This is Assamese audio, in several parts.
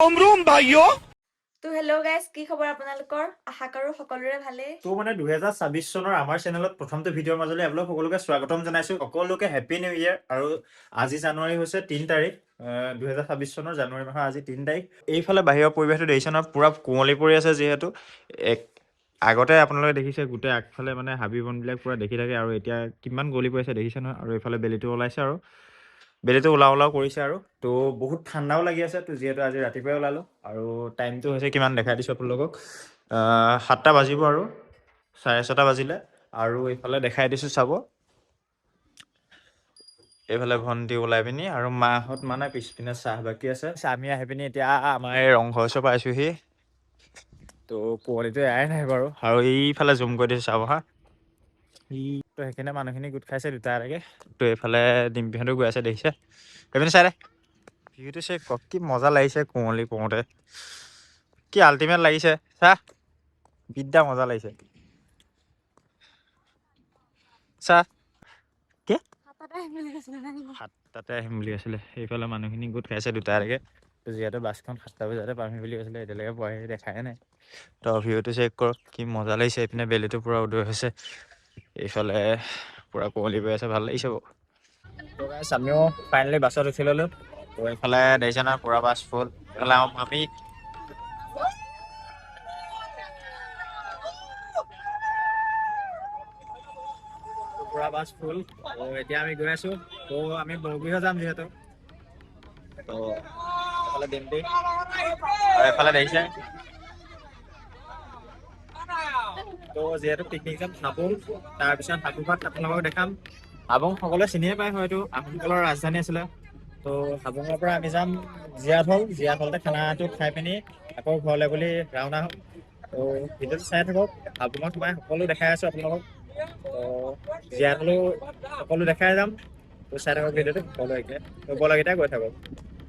रोम रोम भाइयों। তো হেল্ল' গাইজ, কি খবৰ আপোনালোকৰ? আশা কৰোঁ সকলোৰে ভালেই। তো মানে 2026 চনৰ আমাৰ চেনেলত প্ৰথমটো ভিডিঅ'ৰ মাজলৈ আপোনালোক সকলোকে স্বাগতম জনাইছো। সকলোকে হেপী নিউ ইয়েৰ। আৰু আজি জানুৱাৰী হৈছে 3 তাৰিখ, 2026 চনৰ জানুৱাৰী মাহৰ আজি 3 তাৰিখ। এইফালে বাহিৰৰ পৰিৱেশটো দেখিছে নহয়, পুৰা কুঁৱলী পৰি আছে। যিহেতু এক আগতে আপোনালোকে দেখিছে গোটেই আগফালে মানে হাবি বনবিলাক পুৰা দেখি থাকে, আৰু এতিয়া কিমান গলি পৰিছে দেখিছে নহয়। আৰু এইফালে বেলিটো ওলাইছে আৰু বেলিটো ওলাও ওলাও কৰিছে, আৰু তো বহুত ঠাণ্ডাও লাগি আছে। তো যিহেতু আজি ৰাতিপুৱাই ওলালোঁ, আৰু টাইমটো হৈছে কিমান দেখাই দিছোঁ আপোনালোকক, 7টা বাজিব আৰু 6:30 বাজিলে। আৰু এইফালে দেখাই দিছোঁ চাব, এইফালে ভণ্টি ওলাই পিনি আৰু মাহঁত মানে পিছপিনে চাহ বাকী আছে। আমি আহি পিনি এতিয়া আমাৰ এই ৰংঘৰ ওচৰ পাইছোঁহি। তো কুঁৱলীটো এয়াই নাই বাৰু। আৰু এইফালে জুম কৰি দিছোঁ চাব, হা, তো সেইখিনি মানুহখিনি গোট খাইছে দুটা এটাকে। তো এইফালে ডিম্পীহঁতো গৈ আছে দেখিছে, সেইপিনে চাই দে ভিউটো চেক কৰক, কি মজা লাগিছে কুঁৱলী পৰোঁতে, কি আল্টিমেট লাগিছে চা, বিদ্যা মজা লাগিছে চা। কি 7টাতে আহিম বুলি কৈছিলে। সেইফালে মানুহখিনি গোট খাইছে দুটা এটাকে। তো যিহেতু বাছখন 7টা বজাতে পামহি বুলি কৈছিলে, এতিয়ালৈকে পোৱাহি দেখাই নাই। তো ভিউটো চেক কৰক, কি মজা লাগিছে। এইপিনে বেলিটো পূৰা উদয় হৈছে, এইফালে পূৰা কুঁৱলী পৰি আছে, ভাল লাগিছে বাৰু। তো গাইছ, আমিও ফাইনেলি বাছত উঠি ল'লোঁ। তো এইফালে দেখিছে নহয় পূৰা বাছ ফুল। এইফালে আমাৰ মামী। পূৰা বাছ ফুল। তো এতিয়া আমি গৈ আছোঁ। তো আমি বৰগৃহ যাম যিহেতু। তো এফালে ডিম্পী আৰু এফালে দেখিছে। তো যিহেতু পিকনিক যাম হাবুং, তাৰপিছত হাবুঙত আপোনালোকক দেখাম। হাবুং সকলোৱে চিনিয়ে পায় হয়তো, আহোমসকলৰ ৰাজধানী আছিলে। তো হাবুঙৰ পৰা আমি যাম জীয়াঢল, জীয়াঢলতে খানাটো খাই পিনি আকৌ ঘৰলৈ বুলি ৰাওনা হ'ম। তো ভিডিঅ'টো চাই থাকক, হাবুঙত সোমাই সকলো দেখাই আছোঁ আপোনালোকক। তো জীয়াঢলো সকলো দেখাই যাম। তো চাই থাকক ভিডিঅ'টো সকলো একে। তো ব'লক এতিয়া গৈ থাকক।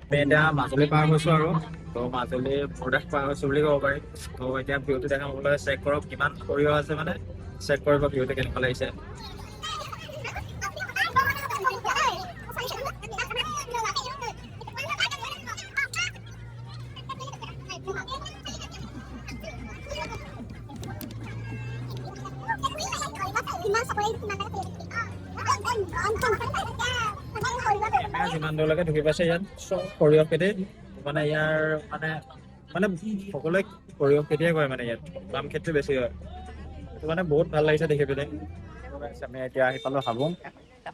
আমি এতিয়া মাজুলী পাৰ হৈছোঁ আৰু তো মাজুলী বৰ্ডাৰ পাৰ হৈছোঁ বুলি ক'ব পাৰি। তো এতিয়া ভিউটো দেখাম আপোনালোকে, চেক কৰক কিমান সৰিয়হ আছে, মানে চেক কৰিব ভিউটো কেনেকুৱা লাগিছে। কেমেৰা যিমান দূৰলৈকে ঢুকি পাইছে ইয়াত চব সৰিয়হ খেতি, মানে ইয়াৰ মানে মানে সকলোৱে সৰিয়হ খেতিয়ে কৰে, মানে ইয়াত বাম খেতিটো বেছি হয়। সেইটো মানে বহুত ভাল লাগিছে দেখি পিনে। আমি এতিয়া আহি পালোঁ হাবুং।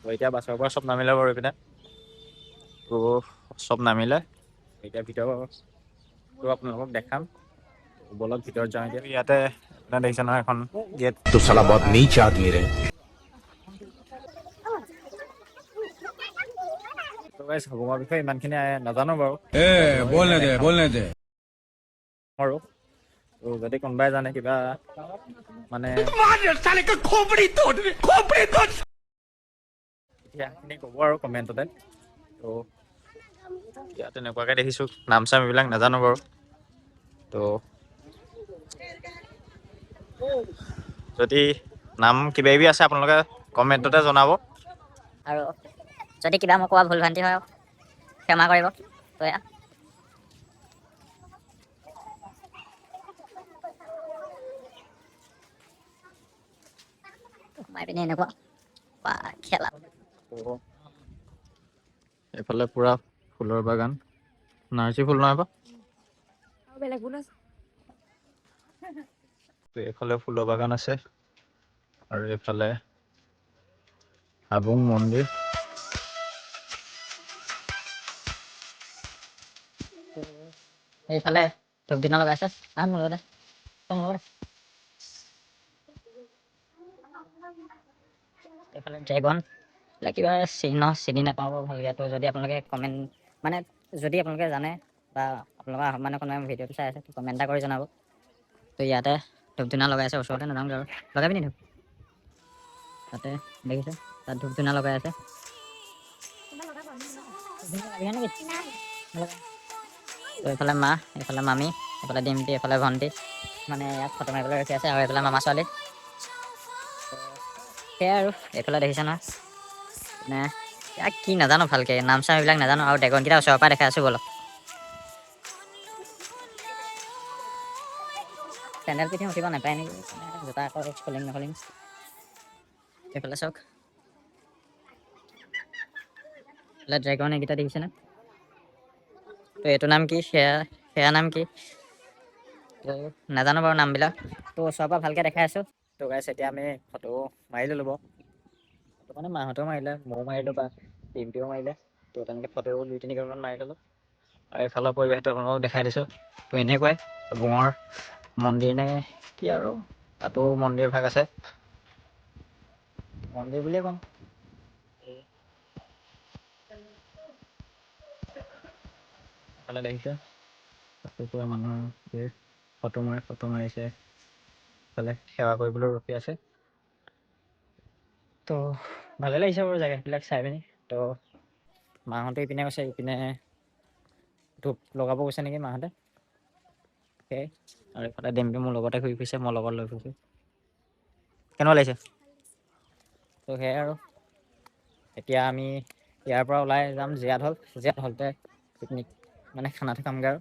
তো এতিয়া বাছৰ পৰা চব নামিলে বাৰু এইপিনে, তো চব নামিলে। এতিয়া ভিতৰত আপোনালোকক দেখাম, বলক ভিতৰত যাওঁ। এতিয়া ইয়াতে আপোনাৰ দেখিছে নহয় এখন গেট। तो साला बहुत नीच आदमी रहे। তো গাইছ, হাবুঙৰ বিষয়ে ইমানখিনি নাজানো বাৰু। ए बोलने दे, बोलने दे। আৰু তো যদি কোনোবাই জানে কিবা মানে साले का खोपड़ी तोड़, खोपड़ी तोड़। ইতিহাসখিনি ক'ব আৰু কমেণ্টতে। তো ইয়াত তেনেকুৱাকৈ দেখিছোঁ, নাম চাম এইবিলাক নাজানো বাৰু। তো যদি নাম কিবা কিবি আছে আপোনালোকে কমেণ্টতে জনাব। আৰু যদি কিবা মই কোৱা ভুল ভ্ৰান্তি হয় ক্ষমা কৰিব। তো এয়া সোমাই পিনে এনেকুৱা বা খেলা। তো এইফালে পুৰা ফুলৰ বাগান, নাৰ্জী ফুল নহয় বা। বেলেগ বোলো। তো এইফালে ফুলৰ বাগান আছে আৰু এইফালে হাবুং মন্দিৰ। এইফালে ধূপ ধূনা লগাইছে। আহ, মোৰ লগতে, তই মোৰ লগতে। এইফালে ড্ৰেগন, এইবিলাক কিবা চিহ্ন চিনি নাপাওঁ বাৰু ভালকৈ। তো যদি আপোনালোকে কমেণ্ট, মানে যদি আপোনালোকে জানে বা আপোনালোকৰ মানে কোনোবাই মোৰ ভিডিঅ'টো চাই আছে, কমেণ্ট এটা কৰি জনাব। তো ইয়াতে ধূপ ধূনা লগাই আছে, ওচৰতে নাযাওঁগৈ আৰু। লগাবি নি ধূপ? তাতে দেখিছে, তাত ধূপ ধূনা লগাই আছে। লগাবি নেকি? নলগাই। তো এইফালে মা, এইফালে মামী, এইফালে ডিম্পী, এইফালে ভণ্টি, মানে ইয়াত ফটো মাৰিবলৈ ৰখি আছে। আৰু এইফালে মামা ছোৱালী। সেয়াই আৰু এইফালে দেখিছে নহয়, মানে ইয়াক কি নাজানো ভালকৈ, নাম চাম এইবিলাক নাজানো। আৰু ড্ৰেগনকেইটা ওচৰৰ পৰা দেখাই আছোঁ ব'লক। চেণ্ডেল পিন্ধি উঠিব নাপায় নেকি, জোতা আকৌ খুলিম নখুলিম। এইফালে চাওক, এইফালে ড্ৰেগন এইকেইটা দেখিছেনে? তো এইটো নাম কি, সেয়া সেয়া নাম কি, তো নাজানো বাৰু নামবিলাক। তো ওচৰৰ পৰা ভালকৈ দেখাই আছোঁ। তো গাইছ, এতিয়া আমি ফটো মাৰি ল'লো বাৰু। ফটো মানে মাহঁতেও মাৰিলে, ময়ো মাৰিলোঁ বা টিমটোও মাৰিলে। তো তেনেকৈ ফটো 2-3 কপিমান মাৰি ল'লোঁ আৰু এইফালৰ পৰিৱেশটো আপোনালোকক দেখাই দিছোঁ। তো এনেকুৱাই হাবুঙৰ মন্দিৰ নে কি আৰু, তাতো মন্দিৰ ভাগ আছে, মন্দিৰ বুলিয়ে ক'ম। এইফালে দেখিছে, তাতো পূৰা মানুহৰ ভিৰ, ফটো মাৰে, ফটো মাৰিছে। এইফালে সেৱা কৰিবলৈ ৰখি আছে। তো ভালে লাগিছে বাৰু জেগাবিলাক চাই পিনি। তো মাহঁতে ইপিনে গৈছে, ইপিনে ধূপ লগাব গৈছে নেকি মাহঁতে, সেয়াই। আৰু এইফালে ডেম্পি মোৰ লগতে ঘূৰি ফুৰিছে, মই লগত লৈ ফুৰিছোঁ। কেনেকুৱা লাগিছে? তো সেয়াই আৰু এতিয়া আমি ইয়াৰ পৰা ওলাই যাম জীয়াঢল। জীয়াঢলতে পিকনিক মানে খানাটো খামগৈ। আৰু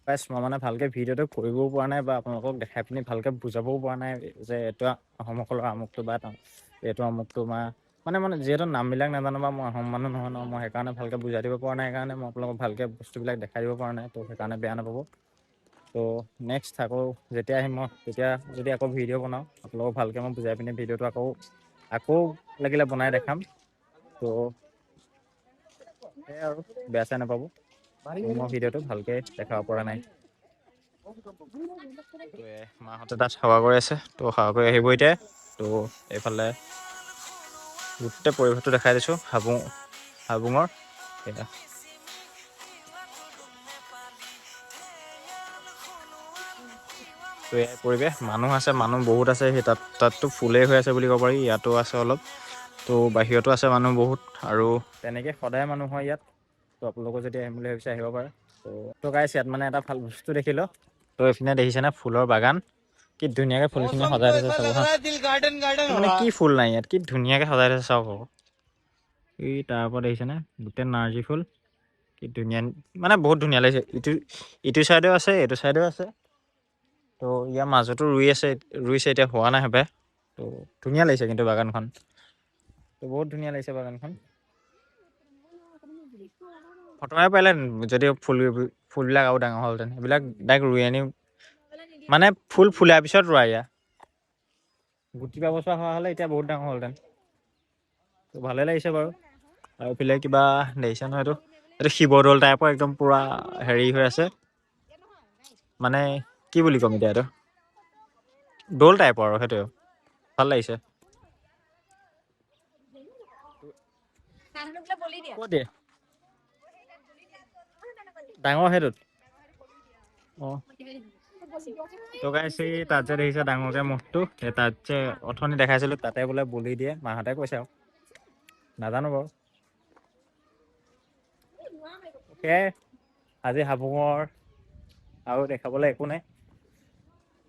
গাইছ, মই মানে ভালকৈ ভিডিঅ'টো কৰিবও পৰা নাই বা আপোনালোকক দেখাই পিনি ভালকৈ বুজাবও পৰা নাই যে এইটো আহোমসকলৰ আমুকটো বা এইটো আমুকটো বা মানে মানে যিহেতু নামবিলাক নাজানো বা মই আহোম মানুহ নহয় ন, মই সেইকাৰণে ভালকৈ বুজাই দিব পৰা নাই কাৰণে মই আপোনালোকক ভালকৈ বস্তুবিলাক দেখাই দিব পৰা নাই। তো সেইকাৰণে বেয়া নাপাব। তো নেক্সট আকৌ যেতিয়া আহিম মই, তেতিয়া যদি আকৌ ভিডিঅ' বনাওঁ, আপোনালোকক ভালকৈ মই বুজাই পিনি ভিডিঅ'টো আকৌ আকৌ লাগিলে বনাই দেখাম। তো সেয়াই আৰু বেয়া চেয়া নাপাব, মই ভিডিঅ'টো ভালকৈ দেখাব পৰা নাই। তো মাহঁতে তাত সেৱা কৰি আছে, তো সেৱা কৰি আহিব এতিয়া। তো এইফালে গোটেই পৰিৱেশটো দেখাই দিছোঁ হাবুঙৰ এয়া। তো এয়াই পৰিৱেশ, মানুহ আছে, মানুহ বহুত আছে। সেই তাততো ফুলেই হৈ আছে বুলি ক'ব পাৰি, ইয়াতো আছে অলপ, তো বাহিৰতো আছে মানুহ বহুত। আৰু তেনেকৈ সদায় মানুহ হয় ইয়াত। তো আপোনালোকো যদি আহিম বুলি ভাবিছে, আহিব পাৰে। তো গাইছ, ইয়াত মানে এটা ভাল বস্তু দেখিলোঁ। তো এইপিনে দেখিছেনে ফুলৰ বাগান, কি ধুনীয়াকৈ ফুলখিনি সজাই থৈছে চাব হা। दिल गार्डन गार्डन মানে কি ফুল নাই ইয়াত, কি ধুনীয়াকৈ সজাই থৈছে চাওক আকৌ। এই তাৰ ওপৰত দেখিছেনে গোটেই নাৰ্জী ফুল, কি ধুনীয়া, মানে বহুত ধুনীয়া লাগিছে। ইটো ইটো চাইডেও আছে, এইটো চাইডেও আছে। তো ইয়াৰ মাজতো ৰুই আছে, ৰুইছে, এতিয়া হোৱা নাই হপায়। তো ধুনীয়া লাগিছে কিন্তু বাগানখন, তো বহুত ধুনীয়া লাগিছে বাগানখন। ফটো মাৰিব পাৰিলে যদি ফুলবিলাক আৰু ডাঙৰ হ'লহেঁতেন। এইবিলাক ডাইৰেক্ট ৰুই আনি মানে ফুল ফুলাৰ পিছত ৰোৱা, ইয়াৰ গুটি পাব চোৱা হোৱা হ'লে এতিয়া বহুত ডাঙৰ হ'লহেঁতেন। তো ভালে লাগিছে বাৰু। আৰু এইফালে কিবা দেখিছে নহয়, এইটো শিৱদৌল টাইপৰ একদম পূৰা হেৰি হৈ আছে, মানে কি বুলি ক'ম এতিয়া, এইটো দৌল টাইপৰ আৰু সেইটোৱে ভাল লাগিছে। ক'ত দিয়ে ডাঙৰ সেইটোত? অঁ, তো গাইছ, এই তাত যে দেখিছে ডাঙৰকে মঠটো, সেই তাত যে অথনি দেখাইছিলোঁ, তাতে বোলে বলি দিয়ে, মাহঁতে কৈছে আৰু নাজানো বাৰু। সেয়াই আজি হাবুঙৰ আৰু দেখাবলৈ একো নাই।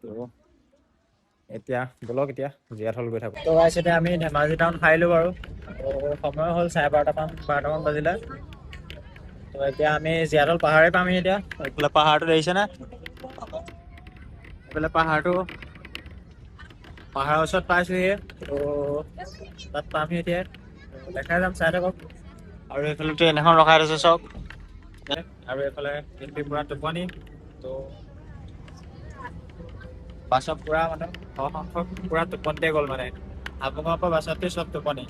তো এতিয়া ব'লক, এতিয়া জীয়াঢল গৈ থাকোঁ। তো গাইছ, এতিয়া আমি ধেমাজি টাউন সাৰিলোঁ বাৰু। তো সময় হ'ল 12:30মান, 12টামান বাজিলে। তো এতিয়া আমি জীয়াঢল পাহাৰে পামহি এতিয়া। এইফালে পাহাৰটো দেখিছেনে? এইফালে পাহাৰটো, পাহাৰৰ ওচৰত পাইছোহি। তো তাত পামহি এতিয়া, তো দেখাই যাম, চাই থাকক। আৰু এইফালে ট্ৰেইন এখন ৰখাই থৈছে চাওক। আৰু এইফালে ডিম্পি পুৰা টোপনি। তো বাছত পুৰা মানে সৰহসংখ্যক পুৰা টোপনিতে গ'ল, মানে হাবুঙৰ পৰা বাছতে চব টোপনি।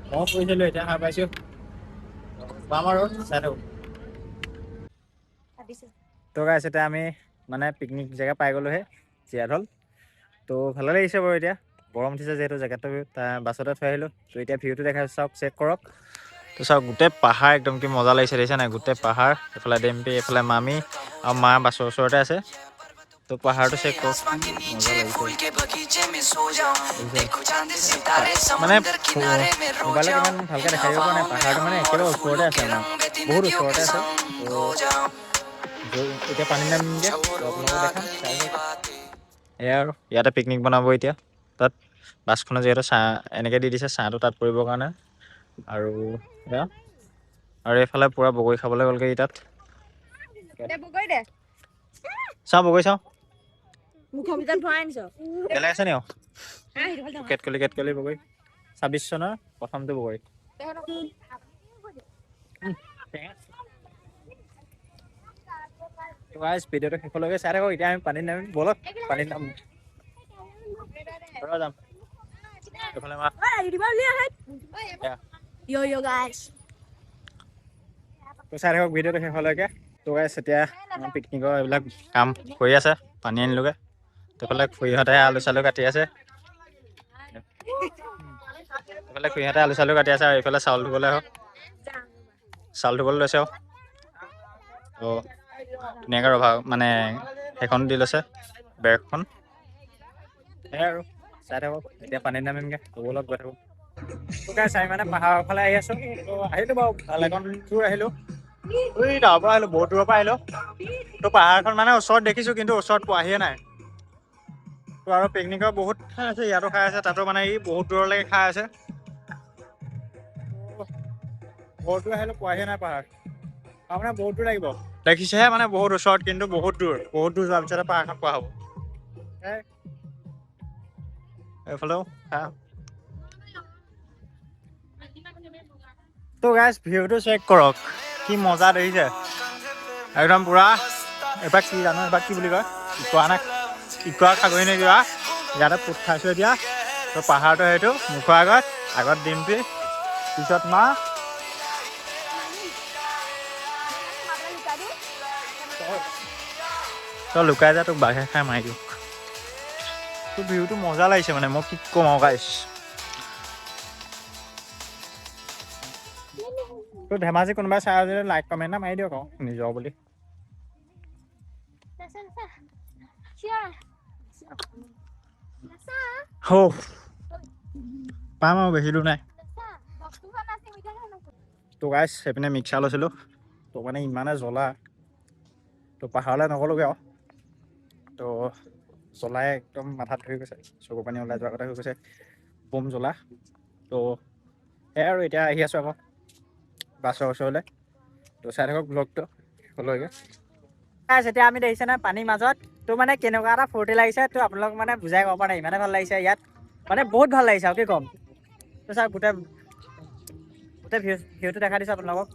ময়ো ফুৰিছিলোঁ, এতিয়া সাৰ পাইছোঁ। পাম আৰু চাই থাকোঁ। তো গাইছ, এতিয়া আমি মানে পিকনিক জেগা পাই গ'লোহে, জীয়াঢল। তো ভালে লাগিছে বাৰু। এতিয়া গৰম উঠিছে যিহেতু, জেগাটো বাছতে থৈ আহিলোঁ। তো এতিয়া ভিউটো দেখাইছোঁ, চাওক, চেক কৰক। তো চাওক, গোটেই পাহাৰ একদম কি মজা লাগিছে দেখিছে নাই? গোটেই পাহাৰ, এইফালে ডেম্পি, এইফালে মামী আৰু মা বাছৰ ওচৰতে আছে। তো পাহাৰটো চেক কৰক, মজা লাগিছে। মানে মোবাইলত ইমান ভালকৈ দেখাই দিব পৰা নাই, পাহাৰটো মানে একেবাৰে ওচৰতে আছে, আমাৰ বহুত ওচৰতে আছে। তো এতিয়া পানী নামিমগৈ, তো আপোনালোকক দেখাম, চাই থাকক। এয়া আৰু ইয়াতে পিকনিক বনাব এতিয়া। তাত বাছখনত যিহেতু ছাঁ এনেকৈ দি দিছে, ছাঁটো তাত পৰিবৰ কাৰণে। আৰু এয়া আৰু এইফালে পূৰা বগৰী খাবলৈ গ'লগৈ তাত। চাওঁ, বগৰী চাওঁ। মুখৰ ভিতৰত ভৰাই আনিছ। বেলেগ আছে নি আৰু? কেটকলি কেটকলি বগৰী, 26 চনৰ প্ৰথমটো বগৰী। গাইজ, ভিডিঅ'টো শেষলৈকে চাই থাকক। এতিয়া আমি পানীত নামিম, ব'লক পানীত নাম। যাম এইফালে মা। তো চাই থাকক ভিডিঅ'টো শেষলৈকে। তো গাইজ, এতিয়া আমাৰ পিকনিকৰ এইবিলাক কাম কৰি আছে, পানী আনিলোগৈ। তো এইফালে খুৰীহঁতে আলু চালু কাটি আছে, এইফালে খুৰীহঁতে আলু চালু কাটি আছে আৰু এইফালে চাউল ধুবলৈ আহক, চাউল ধুবলৈ লৈছে আৰু। তো ধুনীয়াকৈ ৰভা মানে সেইখন দি লৈছে বেৰখন। সেয়াই আৰু চাই থাকক, এতিয়া পানীত নামিমগৈ, ব'লক গৈ থাকোঁ। তো গাইজ, আমি মানে পাহাৰৰ ফালে আহি আছোঁ। তো আহিলোঁ বাৰু ভালেকণ দূৰ আহিলোঁ, এই তাৰ পৰা আহিলোঁ, বহুত দূৰৰ পৰা আহিলোঁ। তো পাহাৰখন মানে ওচৰত দেখিছোঁ, কিন্তু ওচৰত পোৱাহিয়ে নাই। তো আৰু পিকনিকৰ বহুত খাই আছে, ইয়াতো খাই আছে, তাতো মানে ই বহুত দূৰলৈকে খাই আছে। বহুত দূৰ আহিলোঁ, পোৱাহিয়ে নাই পাহাৰ। আৰু মানে বহুত দূৰ লাগিব, দেখিছেহে মানে বহুত ওচৰত, কিন্তু বহুত দূৰ, বহুত দূৰ যোৱাৰ পিছতে পাহাৰখন পোৱা হ'ব। এইফালেও। তো গাইজ, ভিউটো চেক কৰক, কি মজা দেখিছে একদম পুৰা। এবাৰ কি জানো, এবাৰ কি বুলি কয়, ইকুৱা না ইকুৱা খাগৰি নে কিবা, ইয়াতে পোত খাইছোঁ এতিয়া। তো পাহাৰটো সেইটো মুখৰ আগত, আগত ডিম্পি, পিছত মা। তই লুকাই যা, তোক বাঘে খাই মাৰি দিওঁ। তোৰ ভিউটো মজা লাগিছে মানে, মই কি ক'ম আৰু গাইজ। তো ধেমাজি কোনোবাই চাই যদি লাইক কমেণ্ট এটা মাৰি দিয়ক আৰু নিজৰ বুলি। হৌ পাম আৰু বেছি দূৰ নাই। তো গাইজ, সেইপিনে মিক্সাৰ লৈছিলোঁ, তো মানে ইমানে জ্বলা, তো পাহাৰলৈ নগ'লোগৈ আৰু। তো জ্বলাই একদম মাথাত ধৰি গৈছে, চকু পানী ওলাই যোৱাৰ কথা হৈ গৈছে, বম জ্বলা। তো সেয়াই আৰু এতিয়া আহি আছোঁ আকৌ বাছৰ ওচৰলৈ। তো চাই থাকক ব্লগটো শেষলৈকে। এতিয়া আমি দেখিছে নাই পানীৰ মাজত, তো মানে কেনেকুৱা এটা ফূৰ্তি লাগিছে, তো আপোনালোক মানে বুজাই ক'ব পৰা নাই, ইমানে ভাল লাগিছে ইয়াত, মানে বহুত ভাল লাগিছে আৰু কি ক'ম। তো চাওক গোটেই গোটেই ভিউটো দেখাই দিছোঁ আপোনালোকক।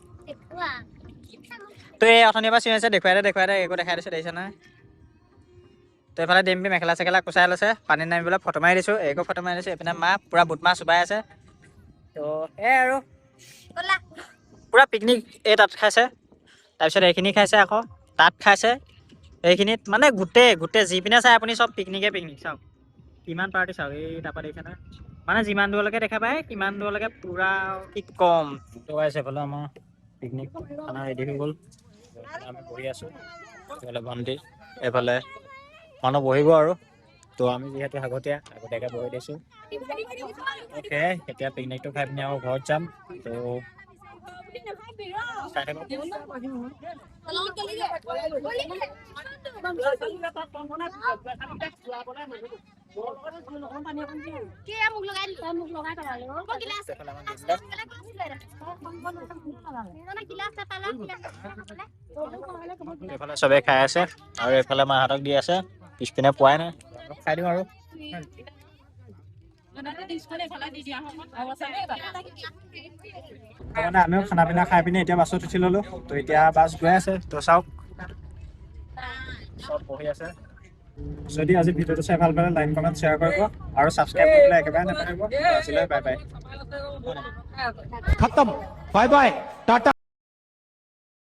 তো এই অথনিৰ পৰা চিঞৰিছে, দেখুৱাই দে দেখুৱাই দে, একো দেখাই দিছোঁ, দেখিছে নহয়। তো এইফালে ডিম্পি মেখেলা চেখেলা কোচাই লৈছে, পানীত নামিবলৈ ফটো মাৰি দিছোঁ, একো ফটো মাৰি দিছোঁ। এইপিনে মা পূৰা বুট মাহ চুবাই আছে। তো সেয়াই আৰু পূৰা পিকনিক এই তাত খাইছে, তাৰপিছত এইখিনি খাইছে, আকৌ তাত খাইছে, এইখিনিত মানে গোটেই গোটেই যিপিনে চাই আপুনি চব পিকনিকে পিকনিক। চাওক কিমান পাৰ্টি, চাওক এই তাৰপৰা দেখিছে নহয়, মানে যিমান দূৰলৈকে দেখা পায় সিমান দূৰলৈকে পূৰা, কি ক'ম। তো গাইজ, এইফালে আমাৰ পিকনিক খানা ৰেডি হৈ গ'ল, আমি বহি আছোঁ। এইফালে ভণ্টি, এইফালে মানুহ বহিব আৰু। তো আমি যিহেতু আগতীয়াকৈ বহি দিছোঁ। অ'কে, এতিয়া পিকনিকটো খাই পিনি আকৌ ঘৰত যাম। তো চাই থাকক। এইফালে চবে খাই আছে আৰু এইফালে মাহঁতক দি আছে, পিছপিনে পোৱাই নাই, খাই দিওঁ আৰু। মানে আমিও খানা পিনা খাই পিনে এতিয়া বাছত উঠি ললো। তো এতিয়া বাছ গৈ আছে, তো চাওক চব বহি আছে। যদি আজি ভিডিঅ'টো চাই ভাল পালে লাইক কমেণ্ট শ্বেয়াৰ কৰিব আৰু ছাবস্ক্ৰাইব কৰিবলৈ একেবাৰে নাপাহৰিব। আজিলৈ বাই বাই, খতম, বাই বাই, টাটা।